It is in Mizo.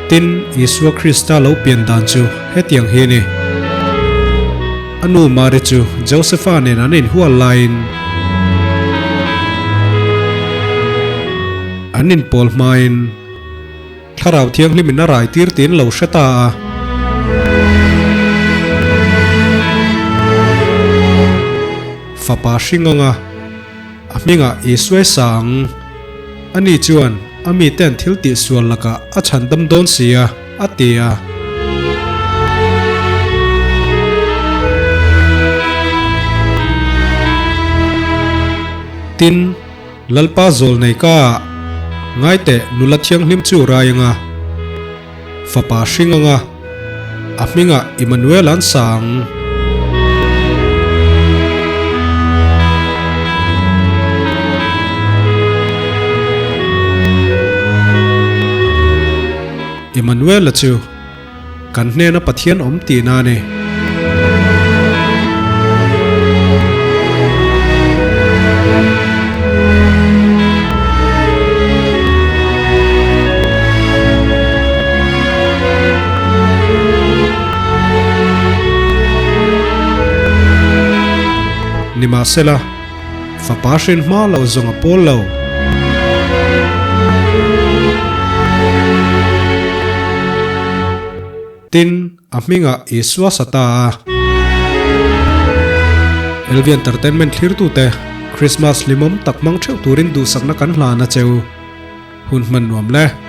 Tin, Isua Krista lo pian dan chu hetiang hi a ni. A nu Mari chu Josefa nen an inhual laiin an inpawl hmain Thlarau Thianghlimin a rai tir tiin lo hre ta a. Fapa hring anga a hmingah Isua sa ang. Ani chuan a miten thil tihsual lakah a chhandam dawn si a, a ti a. Tin, Lalpa zawl nei ka ah ngaiteh nula thianghlim chu rai anga, fapa hring anga, a hmingah Immanuel an sa ang. Immanuel-a chu kan hnena Pathian awm tihna a ni. Nimahsela, fapa hrin hma loh zawng a pawl lo. Tin, a hmingah Isua sa ta a. LV Entertainment thlirtute Christmas hlimawm tak hmang theuh turin duhsakna kan hlan a cheu. Hun hman nuam le.